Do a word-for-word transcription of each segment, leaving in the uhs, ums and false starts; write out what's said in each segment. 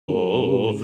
ཨོཾ་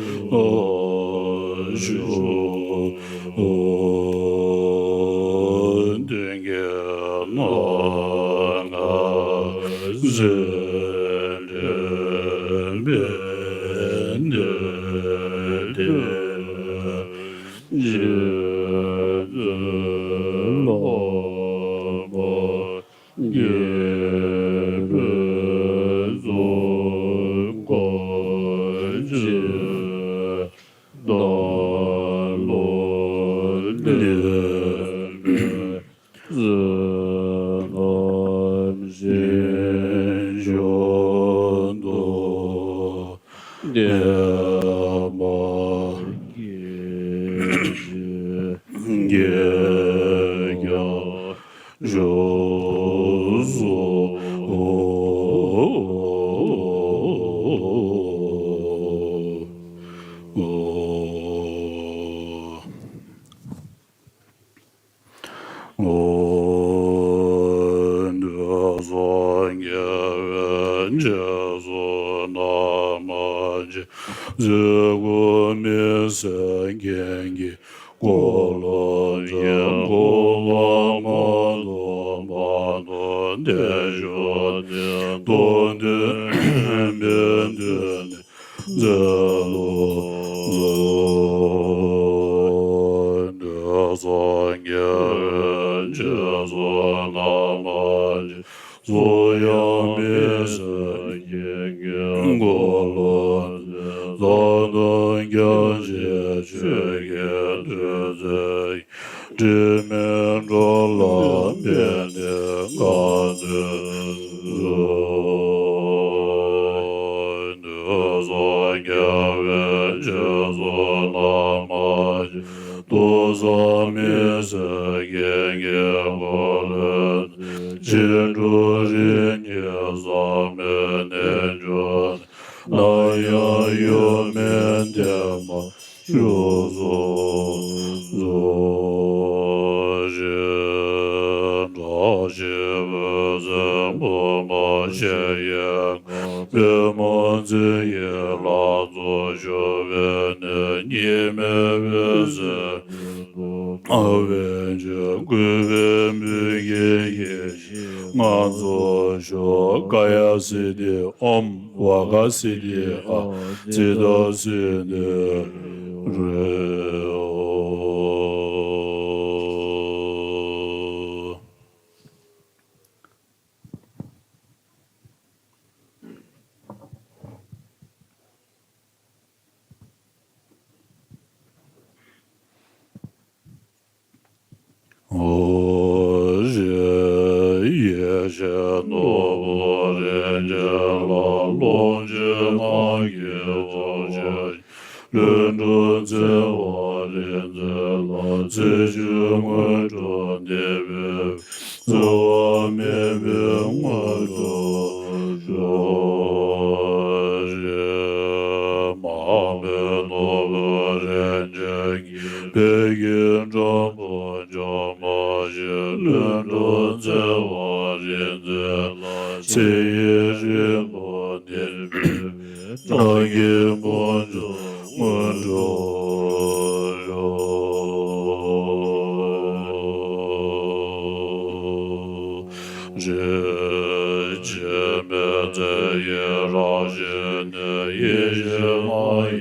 བྷ་ག་སིདྡྷི་ཨ་ཙི་ཏ་སིདྡྷི་རེ་ཨོ། ཨོ་ཞེས་ཡེ་ཤེས་ནོར་བུ་རིན་ཆེན་ལ། ལོངས་སྤྱོད་རྣམས་ཀྱི་ཚོགས་ཀྱི་ལྷུན་གྲུབ་བརྩེ་བ་རིག་འཛིན་ལ། ཚེ་ཆུ་དངོས་གྲུབ་འདི་འབུལ་བའི། འཚེ་བ་མེད་པའི་དངོས་གྲུབ་ཤོག་ཅེས། མ་ལུས་ནོར་བུ་རིན་ཆེན་གྱི། བོད་ཀྱི་སྤྲང་པོ་འཇོམས་པ་ཞིག་ལྷུན་གྲུབ་བརྩེ་བ་རིག་འཛིན་ལ། ཚེ་ཡི་རིག་པ་འདི་འབུལ་བའི། བདག་གི་དཀོན་མཆོག་དངོས་གྲུབ་ཤོག་ཅེས། འཆི་མེད་ཚེ་ཡི་རང་བཞིན་ནི། ཡེ་ཤེས་ལྷ་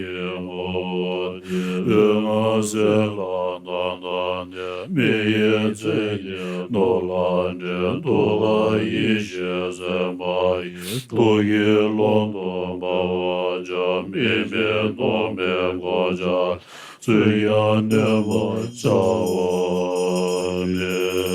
ཡི་ངོ་བོ་སྟེ། འོད་ལྔ་ཟེར་ལ་གདངས་དང་ལྡན། མི་ཡི་ཚེ་ནི་ནོར་ལ་འདྲེན། ཐུགས་ཀར་ཡེ་ཤེས་སེམས་དཔའ་ཡི། ཐུགས་ཀྱི་ཀློང་དུ་འབར་བར་འཆར། མི་མེད་རྟོག་མེད་གོ་ཆ། སུ་ཡང་གནོད་པར་བྱ་བ་མེད།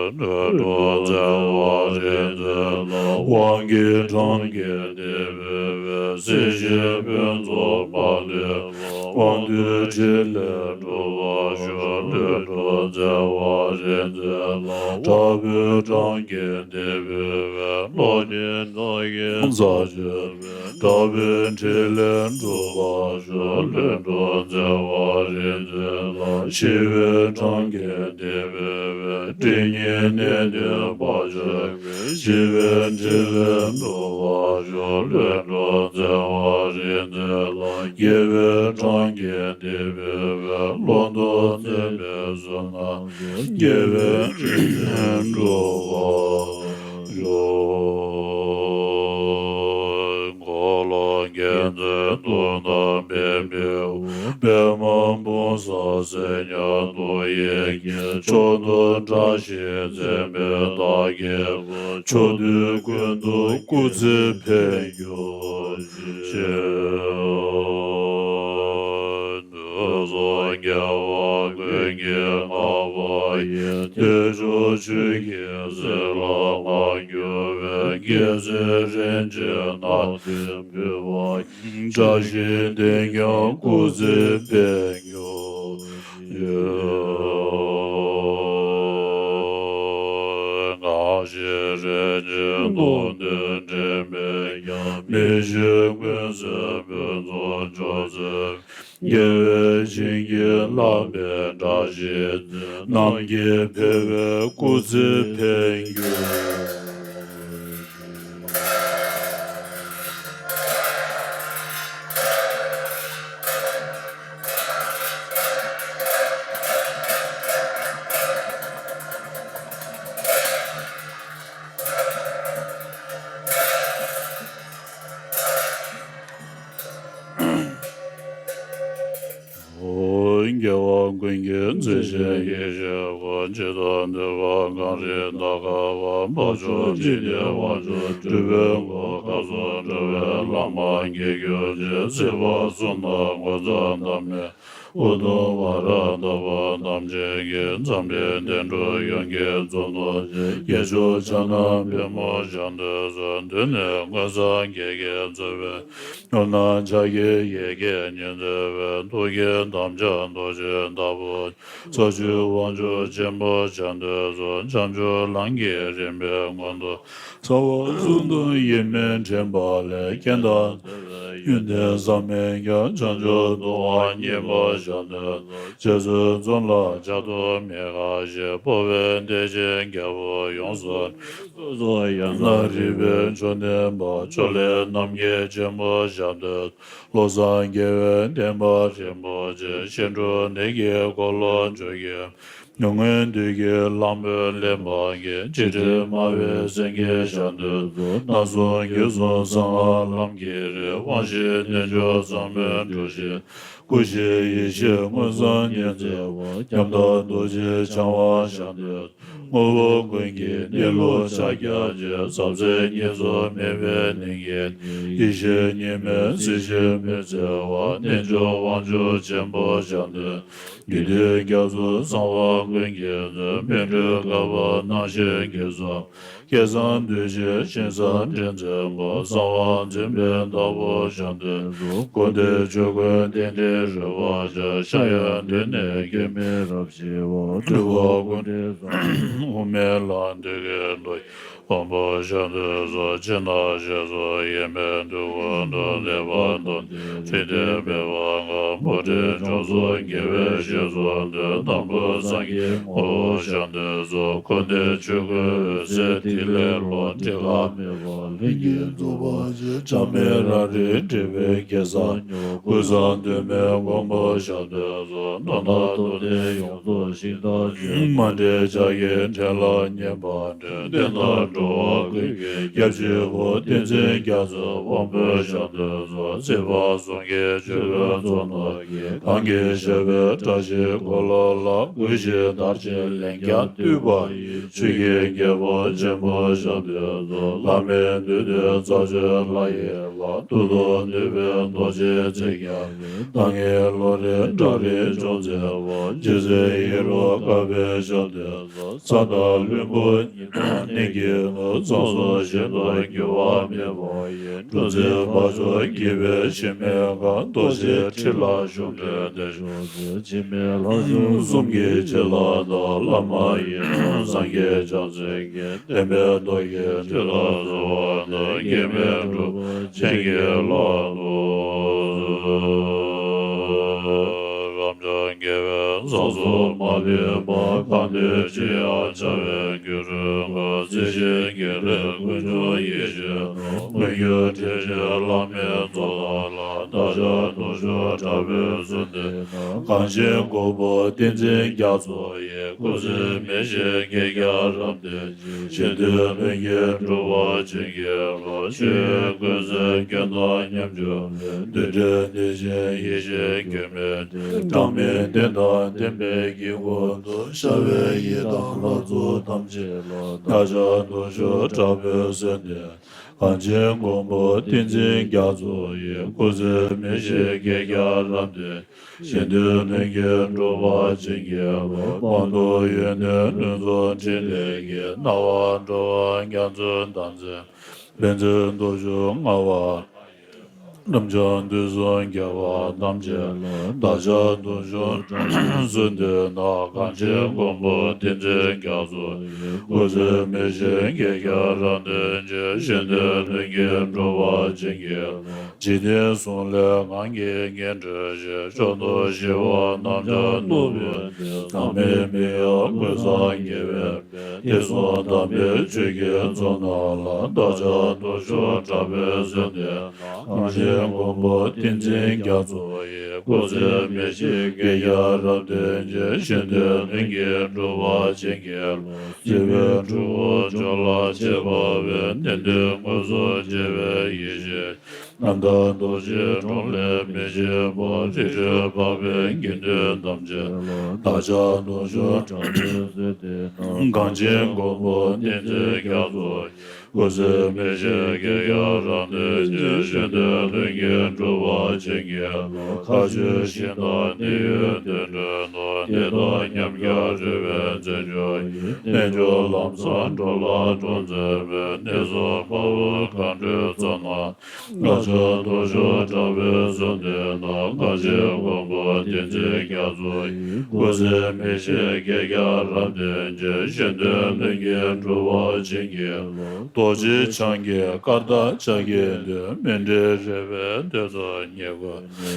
ལྷུན་གྲུབ་བརྩེ་བ་རིག་འཛིན་ལ། དབང་གི་གྲངས་ཀྱིས་འདི་འབུལ་བའི། སྲིད་ཞིའི་ཕུན་ཚོགས་མ་ལུས་པ། དབང་སྡུད་ཕྲིན་ལས་འགྲུབ་པར་ཤོག་ལྷུན་གྲུབ་བརྩེ་བ་རིག་འཛིན་ལ། དྲག་པོའི་གྲངས་ཀྱིས་འདི་འབུལ་བའི། གློག་བརྙན་གྲངས་ཀྱིས་རྩད་གཅོད་པའི། དྲག་པོའི་ཕྲིན་ལས་འགྲུབ་པར་ཤོག་ལྷུན་གྲུབ་བརྩེ་བ་རིག་འཛིན་ལ། ཞི་བའི་གྲངས་ཀྱིས་འདི་འབུལ་བའི། སྒྲིབ་གཉིས་ནད་གདོན་བར་ཆད་མེད། ཞི་བའི་ཕྲིན་ལས་འགྲུབ་པར་ཤོག་བསྟན་འགྲོ་བརྩེ་བ་རིག་འཛིན་ལ། དགེ་བའི་གྲངས་ཀྱིས་འདི་ཕུལ་བའི། ཀློང་དུ་འཛིན་པའི་བསོད་ནམས་ཀྱིས། དགེ་བའི་རིག་འཛིན་འགྲུབ་པར་ཤོག། འཁོར་ལོ་རྒྱལ་མཚན་དུང་དང་བེམ་པོའི་དབུས། པདྨ་འབུམ་ཚོགས་སྲས་མཉམ་དུ་ཡི་གེ། མཆོག་ཏུ་བཀྲ་ཤིས་མཛད་པའི་བདག་གི་མཆོག་ཐུན་ཀུན་ཏུ་སྐུ་ཚེ་འཕེལ་གྱུར་ཅིག། དུས་གསུམ་རྒྱལ་བ་ཀུན་གྱིས་བསྔགས་པ་ཡི། བདེ་མཆོག་ཆོས་ཀྱི་གསེར་ལ་མངའ་གྱུར་པའི། རྒྱལ་སྲས་རིན་ཆེན་སྣང་མཐའི་འབུལ་བ་ཡི། བཀྲ་ཤིས་དེས་ཀྱང་སྐུ་ཚེ་འཕེལ་གྱུར། ཡང་ཞེས་རིན་ཆེན་སྟོང་ཐུན་འདྲེན་པས་ཀྱང་། མི་ཤིགས་ཀུན་གསལ་ཕུན་ཚོགས་མཆོག་སྩོལ་བའི། རྒྱལ་བས་བྱིན་གྱིས་བརླབས་པའི་བཀྲ་ཤིས་རྣམས་ཀྱིས་འཕེལ་བའི་སྐུ་ཚེ་འཕེལ་གྱུར། རྒྱལ་བ་ཀུན་གྱི་མཛེས་ཤིང་ཡིད་བཞིན་ནོར་བུ། འཇིག་རྟེན་འདུལ་བ་གངས་རིའི་འདབ་ཁ་བ། འཕགས་མཆོག་འཇིག་རྟེན་དབང་ཕྱུག་སྤྲུལ་པའི་སྐུ། སྐབས་སུ་འགྲོ་བའི་བླ་མ་དགྱེས་གྱུར་ཅིག། སྲིད་པ་གསུམ་དང་ངོ་མཚར་འདབ་མའི་དབུ་དུམ་བ་ར་དྭགས་པོ་ཐམས་ཅད་ཀྱི། འཛམ་བུའི་བདེ་འགྲོ་ཡོངས་ཀྱི་གཙུག་ཏོར་ཅན། རྒྱལ་མཆོག་ཕྱག་ན་པདྨོ་ཞབས་འདེགས་སོ། མདུན་ནས་མངོན་སངས་རྒྱས་ཀྱིས་གཙོས་པའི། ནོར་རྣམས་ཕྱག་གི་ཡ་གྱལ་ཉིད་མཛེས་པའི། ཐུགས་ཀྱི་དམ་ཅན་རྡོ་རྗེ་ལྟ་བུ། རྩ་བརྒྱུད་དབང་ཕྱུག་ཆེན་པོ་ཞབས་འདེགས་སོ། བྱང་ཆུབ་ལམ་གྱི་རིམ་པའི་སྔོན་དུ། རྩ་བ་གསུམ་དུ་ཡིད་མི་དྲན་པ་ལས། རྐྱེན་དང་བྲལ་བའི་ཡོན་ཏན་བསམ་མི་ཁྱབ། བྱང་ཆུབ་ཏུ་དབང་བརྙེས་པ་ཞབས་འདེགས་སོ། རྗེ་བཙུན་འཛོམས་ལ་བྱ་དུར་མི་ཁ་ཞེས། འཕོ་བའི་བདེ་ཆེན་རྒྱལ་པོ་ཡོངས་སུ། སོ་སོ་ཡང་དག་རིག་པའི་མཆོག་བསྟན་པ། ཕྱོགས་ལས་རྣམ་རྒྱལ་ཆེན་པོ་ཞབས་འདེགས། བློ་བཟང་རྒྱལ་བའི་བསྟན་པ་རིན་པོ་ཆེ། ཤིན་ཏུ་ནད་ཀྱི་འཁོར་ལོ་བཅོ་བརྒྱད། མྱ་ངན་འདས་ཀྱི་ལྷ་མོའི་གླེགས་བམ་གྱི། འཇིགས་བྲལ་སྨྲ་བའི་སེང་གེ་ཞབས་འདེགས་སོ། སྣང་གསུམ་རྒྱུད་གསུམ་གསང་སྔགས་ལམ་གྱི་རིགས། དབང་བཞི་རྣལ་འབྱོར་ཟབ་མོའི་གྲུ་བཞི། སྐུ་བཞི་ཡེ་ཤེས་མངོན་སངས་མཉེས་མཛད་པ། ཉམས་དང་རྡོ་རྗེ་འཆང་དབང་ཞབས་འདེགས། དངོས་པོ་ཀུན་གྱི་གནས་ལུགས་ཕྱག་རྒྱ་ཆེ། ཟབ་གསལ་གཉིས་སུ་མེད་པའི་གླིང་གི་ཡེ་ཤེས་གཉིས་མེད་གཟི་བརྗིད་སྤེལ་མཛད་པ། རྣལ་འབྱོར་དབང་ཕྱུག་ཆེན་པོ་ཞབས་འདེགས། རྒྱུད་སྡེ་རྒྱ་མཚོའི་གསང་བ་ཀུན་གྱི་མཛོད། པཎ་གྲུབ་བསྐལ་པར་སྣང་ཞིང་གི་གསུང་། སྐལ་བཟང་འདུས་བྱས་ཞིང་ས་འདྲེན་མཛད་པ། གསང་བ་འཛིན་པའི་བདག་པོ་ཞབས་འདེགས་སོ། དགོངས་འདུས་ཆོས་སྐུའི་རྟེན་འབྲེལ་རོལ་པར་ཤར། ཤར་ཡང་མདུན་ནས་སྐྱེ་མེད་རབ་ཞི་བ། སྤྲུལ་པ་ཀུན་འདུས་ཟབ་མོའི་དབུ་མའི་ལམ་བདུད་ཀྱི་མདོ་ཡི་དབང་པོ་ཞབས་འདེགས་སོ། ཕྱི་ནང་ཞེས་སོགས་ཡེ་མེད་འདུལ་ཁང་དུ། གནས་པ་མདོ་སྡེ་ཁྲི་སྟེང་སྦས་པ་ལྔ། འབུམ་ཁྲི་མཆོག་གསུམ་རྒྱལ་བའི་ཞིང་སུ་འདུ། དང་པོ་སངས་རྒྱས་ངོ་བོ་ཞབས་འདེགས་སོ། དགོངས་འདུས་ཆོས་སྐུའི་འོད་ཟེར་ཐིག་ལེ་ལོ། འབྲི་ཀ་མེད་པ་ལྷུན་གྱིས་རྫོགས་པ་ཆེ། ཆགས་མེད་རང་རིག་འབྲེལ་བའི་གེ་སར་ཉིད། ཀུན་བཟང་འདུས་མའི་མགོན་པོ་ཞབས་འདེགས་སོ། གདོན་དང་གདུང་རྟེན་ཡོངས་རྫོགས་ཞིང་དང་བཅས། མ་འདྲེས་ཕྱག་གི་ཕྲིན་ལས་བསྙེན་པར་འདོད། བསྟན་དང་འགྲོ་བ་ཀུན་གྱི་སྐྱབས་གཅིག་པུ། བསྟན་འཛིན་རྒྱ་མཚོའི་དབང་པོ་ཞབས་འདེགས་སོ། སྲིད་པ་གསུམ་གྱི་ཆོས་ཀུན་ཚོགས་རྣམས་ཀྱི། གང་གིས་ཞབས་པད་བཀྲ་ཤིས་འཁོར་ལོ་ལ། གུས་ཤིང་དར་ཞིང་ལན་བརྒྱར་བཏུད་པ་ཡི། ཆོས་ཀྱི་རྒྱལ་པོ་ཆེན་པོ་ཞབས་འདེགས་སོ། ལྷ་མིའི་འདུས་སྡེ་རྩ་བརྒྱུད་ལྷ་ཡི་བླ། ཐུགས་རྡོ་འདུས་པའི་རྡོ་རྗེ་འཛིན་རྒྱལ་བའི། གདངས་ཀྱི་གླུ་རིགས་སྒྲ་རིགས་འཇོམས་མཛད་པ། རྗེ་བཙུན་ཡེ་རུ་ཀ་པའི་ཞབས་འདེགས་སོ། ས་དང་ལྷུན་པོ་ཉི་ཟླ་གནས་ཀྱི་ནུབ། ཚོགས་སུ་ཞིང་དུ་འགྱུར་བ་མེད་པ་ཡི། གྲུ་འཛིན་འཕགས་མཆོག་དགྱེས་པའི་འཆི་མེད་ཁང་། རྡོ་རྗེ་ཁྲི་ལ་བཞུགས་ཁྲི་བདེ་མཆོག་གསོལ། འཆི་མེད་ལྷ་མཆོག་གསུམ་གྱི་བྱིན་རླབས་དང་། བླ་མ་ཡི་དམ་སངས་རྒྱས་བྱང་སེམས་ཀྱི། བདེན་པའི་མདོ་ཡི་ཁྲི་ལ་གསོལ་བ་འདེབས། སྐྱེ་མེད་གྲུབ་པ་ཆེན་གྱི་ལྷ་མཆོག་གསོལ། རབ་འབྱམས་དགེ་བའི་ ས་སོགས་མ་ལུས་པ། གང་འདུལ་ཅི་ཡང་བྱ་བའི་རྒྱུར་འགོད། རྩེ་གཅིག་དགེ་ལེགས་ཀུན་འབྱུང་ཡེ་ཤེས་སྣང་། མངོན་གྱུར་དྲིན་ཅན་བླ་མའི་ཚོགས་དང་ལྷ། བདག་ཅག་སྟོང་ཕྲག་དྲག་པོས་གསོལ་འདེབས་ན། གངས་ཅན་མགོན་པོ་བསྟན་འཛིན་རྒྱ་མཚོ་ཡི། སྐུ་ཚེ་མི་ཤིགས་བགེགས་རྐྱང་རབ་བརྟན་གཞན་དོན་ལྷུན་གྱིས་འགྲུབ་པར་བྱིན་གྱིས་རློབས། ཆོས་ཀུན་སེམས་ཀུན་དང་མཉམ་སྦྱོར་བའི། རྡུལ་བྲལ་གནས་ཆེན་ཡེ་ཤེས་སྐྱེ་མེད་གྲངས་མེད་བསྟན་དང་ལྡན་པའི་དཀྱིལ་འཁོར་དུ། ཤར་བའི་ཡི་དམ་ལྷ་ཚོགས་ཐམས་ཅད་ལ། བདག་ཅག་སྟོང་ཕྲག་དྲག་པོས་གསོལ་འདེབས། གངས་ཅན་མགོན་པོ་བསྟན་འཛིན་རྒྱ་མཚོ་ཡི། སྐུ་ཚེ་མི་ཤིགས་བགེགས་རྐྱང་རབ་བརྟན། གཞན་དོན་ལྷུན་གྱིས་འགྲུབ་པར་བྱིན་གྱིས་རློབས། སྤངས་རྟོགས་ཡོན་ཏན་ལྷུན་རྫོགས་ཕྲིན་ལས་ཀྱིས། སྣང་བ་འགྲོ་བ་རྒྱ་མཚོའི་དམ་ཚིག་ཕན་ཚུན་སྟོབས་ཤུགས་མངའ་བ། རབ་འབྱམས་དུས་གསུམ་རྒྱལ་བ་ཐམས་ཅད་ལ། བདག་ཅག་སྟོང་ཕྲག་དྲག་པོས་གསོལ་འདེབས་ན། གངས་ཅན་མགོན་པོ་བསྟན་འཛིན་རྒྱ་མཚོ་ཡི། སྐུ་ཚེ་མི་ཤིགས་བགེགས་རྐྱང་རབ་བརྟན་ཅིང་། གཞན་དོན་ལྷུན་གྱིས་འགྲུབ་པར་བྱིན་གྱིས་རློབས། འཇིག་རྟེན་གསུམ་ལས་ངང་གིས་ངེས་འབྲེལ་ཞིང་། བཅོམ་ལྡན་ཞི་བ་གནམ་ལྕགས་ནོར་བུའི་གདན། ཟག་མེད་མི་གཡོ་ཀུན་བཟང་རྒྱལ་བའི་དཔལ། དེང་སང་དམ་པའི་ཆོས་ཀྱི་ཚོགས་རྣམས་ལ། བདག་ཅག་སྟོང་ཕྲག་དྲག་པོས་གསོལ་འདེབས་ན། གངས་ཅན་མགོན་པོ་བསྟན་འཛིན་རྒྱ་མཚོ་ཡི། སྐུ་ཚེ་མི་ཤིགས་བགེགས་རྐྱང་རབ་བརྟན་ཅིང་། གཞན་དོན་ལྷུན་གྱིས་འགྲུབ་པར་བྱིན་གྱིས་རློབས། སྲིད་པའི་འཁྲུལ་འཁོར་བཅས་ལ་ཆས་པ་བས། གཏན་དུ་མངོན་སུམ་མཇལ་བའི་ཡེ་ཤེས་རྣམ་དག་རྡོ་རྗེ་འགྲོ་ལས་མི་ཕྱེད་པ། རིགས་རུས་འཕགས་པའི་དགེ་འདུན་ཐམས་ཅད་ལ། བདག་ཅག་སྟོང་ཕྲག་དྲག་པོས་གསོལ་འདེབས་ན། གངས་ཅན་མགོན་པོ་བསྟན་འཛིན་རྒྱ་མཚོ་ཡི། སྐུ་ཚེ་མི་ཤིགས་བགེགས་རྐྱང་རབ་བརྟན་ཅིང་། གཞན་དོན་ལྷུན་གྱིས་འགྲུབ་པར་བྱིན་གྱིས་རློབས། མཁའ་སྤྱོད་ཞིང་དང་གནས་ཡུལ་དུད་འགྲོའི་ནང་། དེ་དག་ཉམས་ཀྱང་རོལ་པའི་རྩེད་འཇོ་ཡི། རྣལ་འབྱོར་ལམ་བཟང་འགྲོ་ལ་གྲོགས་མཛད་པའི། གནས་གསུམ་དཔའ་བོ་མཁའ་འགྲོའི་ཚོགས་རྣམས། བདག་ཅག་སྟོང་ཕྲག་དྲག་པོས་གསོལ་འདེབས་ན། གངས་ཅན་མགོན་པོ་བསྟན་འཛིན་རྒྱ་མཚོ་ཡི། སྐུ་ཚེ་མི་ཤིགས་བགེགས་རྐྱང་རབ་བརྟན་ཅིང་། གཞན་དོན་ལྷུན་གྱིས་འགྲུབ་པར་བྱིན་གྱིས་རློབས། རྡོ་རྗེ་འཆང་གི་བཀའ་དང་ཕྱག་གི་མཐུས། མཎྜལ་རས་པའི་མདོས་ཚོགས་ཉེར་དགུ།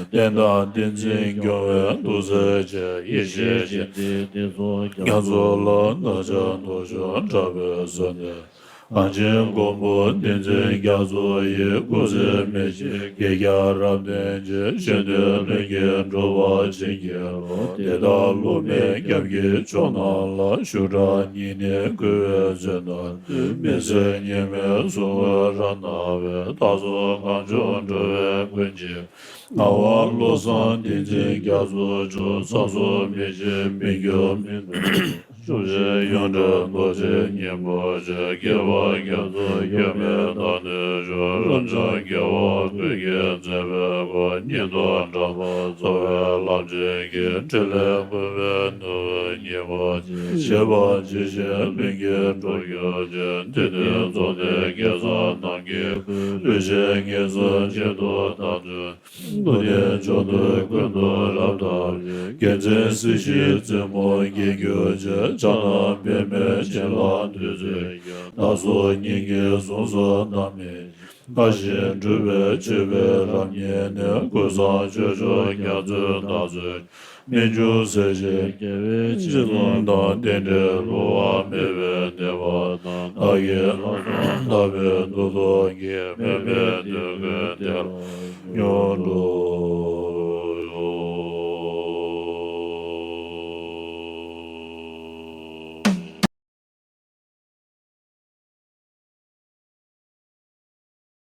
རྟེན་དང་བསྟན་འཛིན་སྐྱོང་བའི་ཐུགས་སྲས་བཅས། ཡེ་ཤེས་སྤྱན་རས་གཟིགས་དེ་ཚོགས་རྒྱ་མཚོ་ལ། བདག་ཅག་སྟོང་ཕྲག་དྲག་པོས་གསོལ་འདེབས། གངས་ཅན་མགོན་པོ་བསྟན་འཛིན་རྒྱ་མཚོ་ཡི། སྐུ་ཚེ་མི་ཤིགས་བགེགས་རྐྱང་རབ་བརྟན་ཅིང་། གཞན་དོན་ལྷུན་གྱིས་འགྲུབ་པར་བྱིན་གྱིས་རློབས། དེ་དག་བསླུ་མེད་སྐྱབས་ཀྱི་མཆོག་རྣམས་ལ། ཞུ་དག་སྙིང་ནས་གུས་པས་བརྩོན་དང་མཐུན། མི་ཟད་མཉམ་མེད་གསུང་གི་རབ་གནང་བའི། བདག་སོགས་གངས་ལྗོངས་འགྲོ་བའི་ཀུན་གྱི། ངག་དབང་བློ་བཟང་བསྟན་འཛིན་རྒྱ་མཚོ་མཆོག། ཚངས་སོགས་མི་ཤིགས་མི་འགྱུར་མི་ནུབ། ཕྱོགས་བཅུའི་ཡོངས་གྲགས་རྡོ་རྗེ་སྙིང་པོ་ཆེ། དགྱེས་པ་རྒྱ་མཚོ་སྐྱབས་མེད་བདག་ནི་ཞུ། རབ་འབྱམས་རྒྱལ་བ་ཀུན་གྱི་མཛད་པའི་སྒོ། སྙིང་སྟོབས་དྲག་པོ་རྩ་བའི་ལམ་ཆེན་གྱི། ཕྲིན་ལས་ཀུན་པའི་ནུས་པ་སྙིང་པོ་ཆེ། བྱས་པ་ཇི་བཞིན་ལྷུན་གྱིས་གྲུབ་གྱུར་ཅིག། དེ་དུས་འཛོམས་ནས་དགེ་རྩ་རྣམས་ཀྱིས་བསྐུལ། ལུས་ཅན་ངན་སོང་གཅིག་ཏུ་བདག་བཏུལ། ཏུ་ནི་འབྱུང་ལྡན་ཀུན་ཏུ་རབ་བརྟག་པའི། རྒྱལ་མཚན་སྲིད་ཞིའི་རྩེ་མོར་འགེངས་གྱུར་ཅིག། ཕྱག་ན་པདྨས་བྱིན་རླབས་བདུད་རྩིའི་རྒྱུན། བདག་སོགས་སྙིང་གའི་གཟུངས་སུ་བསྣམས་ནས། བཀའ་བཞིན་སྒྲུབ་པའི་མཆོད་པའི་རབ་བརྙེས་ནས། ཀུན་བཟང་སྤྱོད་མཆོག་རྒྱ་མཚོའི་བདག་བཙུན། རྨད་བྱུང་སྲས་བཅས་རྒྱལ་བའི་སྤྱི་གཙུག་དང་། རྟེན་འབྲེལ་བསླུ་བ་མེད་པའི་བདེན་པ་རྣམས། བདག་གིས་ལྷག་བསམ་དག་པས་མདུན་དུ་བསྐྱེད། མེད་པའི་དུས་ཀུན་བདེ་ལ་མྱུར་འགྲུབ།